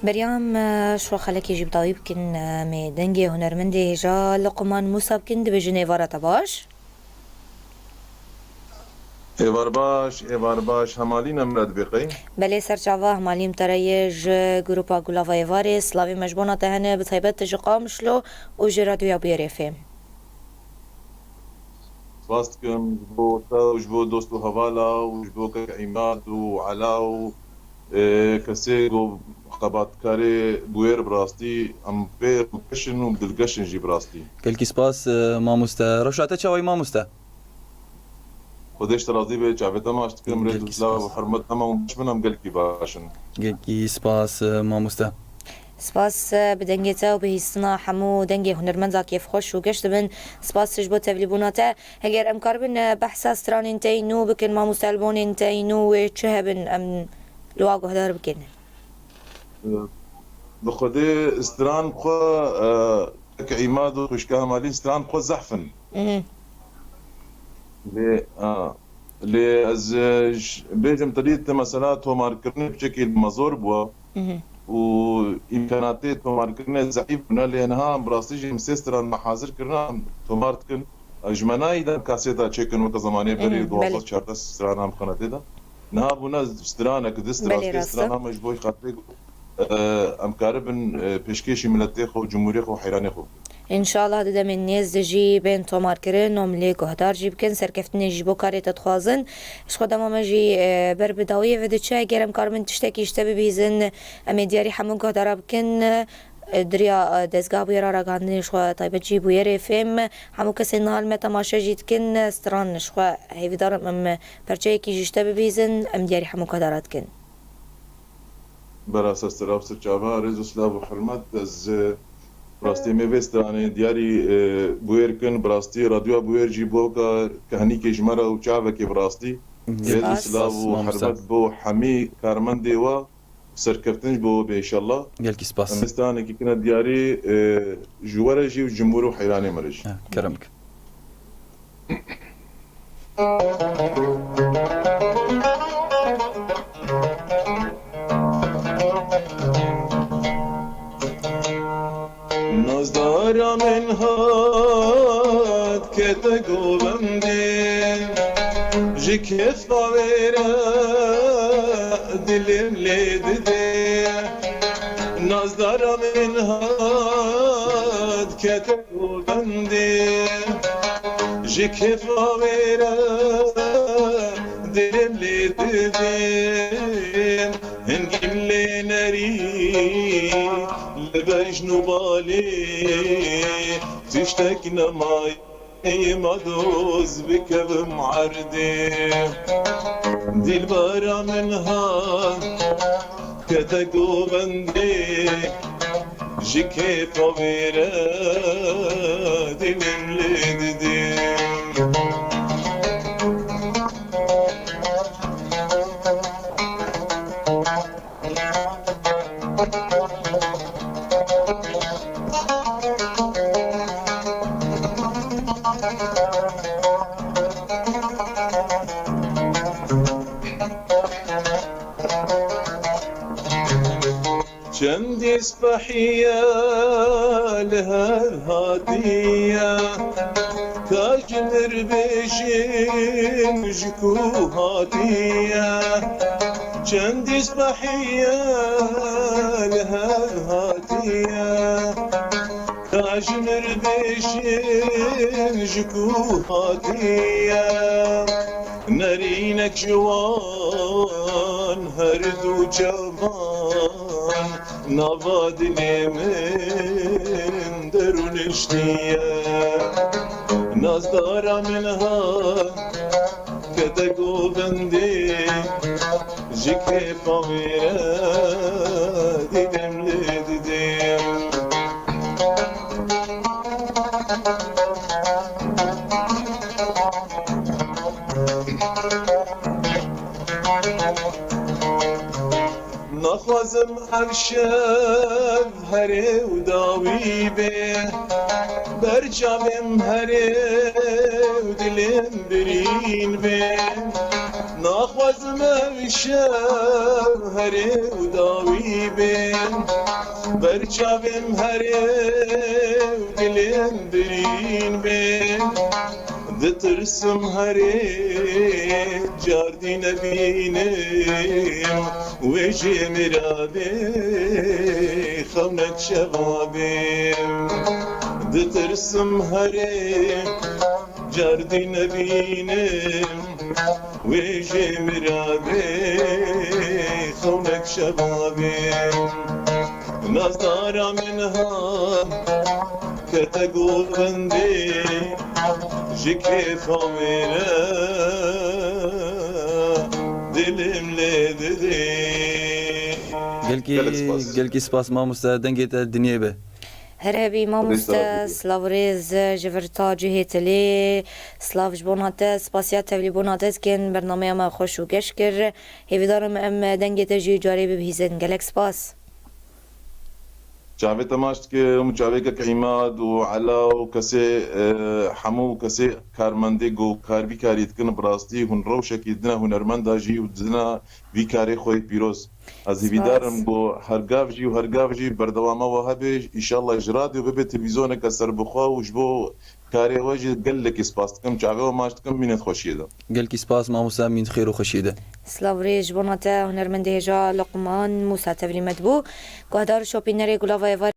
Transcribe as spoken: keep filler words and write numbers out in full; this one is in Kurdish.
Berya me, ji xwe xelekê jî bi dawî bikin, em ê dengê hunermendê hêja Luqman Mûsa bikin, dibêjin êvara te baş. Êvar baş, êvar baş, hemalî ne min re dibê qey? Belê serçava hemalî min te re ye, ji grûpa Gulava Êvarê, silavê me ji bona te hene, bi taybet ji Qamişlo û ji Radyoya Bûyerê F M. Spas dikim ji bo te û ji bo dost û hevala û ji bo kek Îmad û Ela û, e, kesê ku xebatkarê bûyer bi rastî em pê xweş in û dilgeş in jî bi rastî. Gelkî spas, e, mamoste. Rewşa te çawa ye mamoste? Xwedê ji te razî be, çavê te maç dikim, rêz û silav û hurmet hema hûn baş bin, em gelkî baş in. Gelkî spas, e, mamoste. Spas, e, bi dengê te û bihîstina hemû dengê hunermenda kêfxweş û geş dibin. Spas ji bo tevlîbûna te. Heger em karibin, e, behsa stranên te yî nû bikin, mamoste, albonên te yî nû wê çi hebin, em li wa guhdar bikin. Bi Xwedê stran xwe, e, kek Îmad û xwişka Hemalî stran xwe zehf in. Mhm. Lê, a, lê ez, e, j-, bêjim te dît, mesela tomarkirinê piçekî li me zor bû Mhm. û îmkanatê tomarkirinê zeîf bûne, lê niha em bi rastî jî em sê stran me hazir kirine, em tomar dikin. Ji me nayî dem kasêta çêkin weke zemanê berê Hı, duwazdeh belê. çardeh strana em xwene tê de. Niha bûne stranek, du stran, Belê, sê rast e. stran heme ji bo xatirê, e, em karibin, e, pêşkêşî miletê xwe û cumhûrê xwe û heyranê xwe bikin. Înşallah di demên nêz de jî bên tomarkirin, em lê guhdar jî bikin, serkeftinê jî bo karê te dixwazin. Ji xwe dema me jî, e, ber bi dawiyê ve diçe, eger em karibin tiştekî ji te bibihîzin, em ê diyarî hemû guhdara bikin. Di riya, e, dezgeha bûyera ragihandinê ji xwe taybet jî bûyerê F M, hemû kesên niha li me temaşe jî dikin, stran ji xwe hêvîdar im em perçeyekî jî ji te bibihîzin, em diyarî hemû guhdara dikin. Beras ez te re bi sirçava, rêz û silav û hurmet, ez, e, bi rastî me vê stranê diyarî, e, bûyer kin, bi rastî radyoya bûyer jî boka kehnîkê ji me re û çavekê bi rastî. Rêz û Spas. silav û Spas, mamoste. hurmet bo hemî karmendê we. Serkeftin ji bo we be, înşallah. Gelkî spas. Em ê stranekî kine diyarî, e, ji we re jî û cumhûr û heyranê me re jî. Ha, kerem bike. Nazdara min hat kete govendê, ji kêfa wê re dilim lê didê. Nazdara min hat kete govendê, ji kêfa wê re dilim lê didê. Hingîm lê nerî li bejn û balê tiştek nemaye. Ey ma doz bikevim erdê. Dilbera min ha kete govendê, ji kêfa wê re dilim lê didê. Çendî spehiye li hev hatiye, ka ji mir bêjin ji ku hatiye. Çendî spehiye li hev hatiye, ka ji mir bêjin ji ku hatiye. Nerînek ji wan her du çavan nava dilê min de rûniştiye. Nazdara min ha kete govendê, ji kêfa wê re dilim lê didê. Naxwazim ev şev herê û dawî bê, ber çavêm herê û dilêm birîn bê. Naxwazim ev şev herê û dawî bê, ber çavêm herê û dilêm birîn bê. Ditirsim herê cardî nebînim, wê jê miradê xewnek şeva bê. Ditirsim herê cardî nebînim, wê jê miradê xewnek şeva bê. Nazdara min ha kete govindê, ji kêfa wê re dilim lê didê. Gelkî, Gelek spas. Gelkî spas mamoste, dengê te dinê be. Her hebî mamoste, silav û rêz ji vir ta cihê tilê, silav ji bona te, spasiya tevlîbûna te dikin, bernameya me xweş û geş kir. Hêvîdarim em dengê te jî carê bibihîzin. Gelek spas. Çavê te maç dikim û çavê kek Îmad û Ela û kesê, e, hemû kesê karmendê ku kar vî karî dikin, bi rastî hûn rewşekî dina hunermenda jî û dina vî karê xwe yê pîroz. Ez hêvîdar im ku her gav jî û her gav jî berdewama we hebe. Îşallah ji radyo bibe televîzyoneke serbixwe û ji bo karê we jî gelekî spas dikim. Çavê we maç dikim, mînet xweşiyê de. Gelkî spas mamoste, mînet xêr û xweşiyê de. Silav rê ji bona te hunermendê hêja Luqman Mûsa tevlî me dibû. Guhdar û şopînerê Gulava Êvarê.